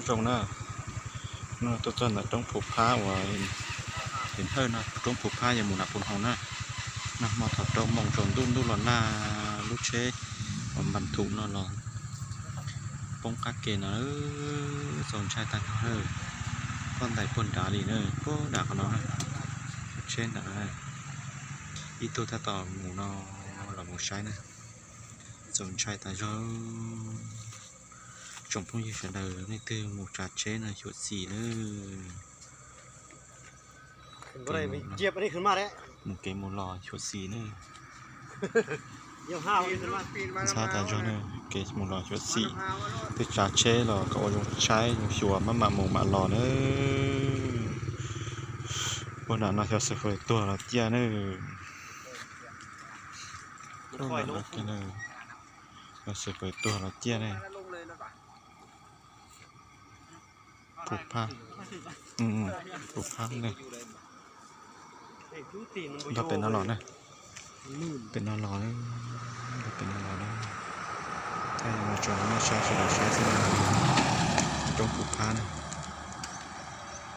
Zoo na, no tuaj txog ntawm roob Phu Phab uas, tim thawj no roob Phu Phab yog mus nram Phu Hau na. Nag hmo thaum rau moos tsaus ntuj ntuj los nag lub tsheb uas npas thum no los poob qab ke no, txaus ntshai tag nrho na. Poj ntais puag nrad li na, puag nram qhov no na, lub tsheb nram no na. Ib tug tab tom mus no los mus saib na, txaus ntshai tas zog. Tsoom phooj ywg sawv daws leej twg mus tsav tsheb no xyuam xim na. Mus kev mus los xyuam xim na. Ntxhab tas zog na, kev mus los xyuam xim. Twb tsav tsheb los kom ua zoo tshaib zoo xyuas maj mam mus mam los na. Puag nram no xyov xwm fawm tuag los ciaj na. Xyov xwm fawm tuag los ciaj na. Phu Phab, Phu Phab ne. Nto pem no los na, pem no los, nto pem no los na. Thaij mus tso nej saib sawv daws saib xwb na. Roob Phu Phab na.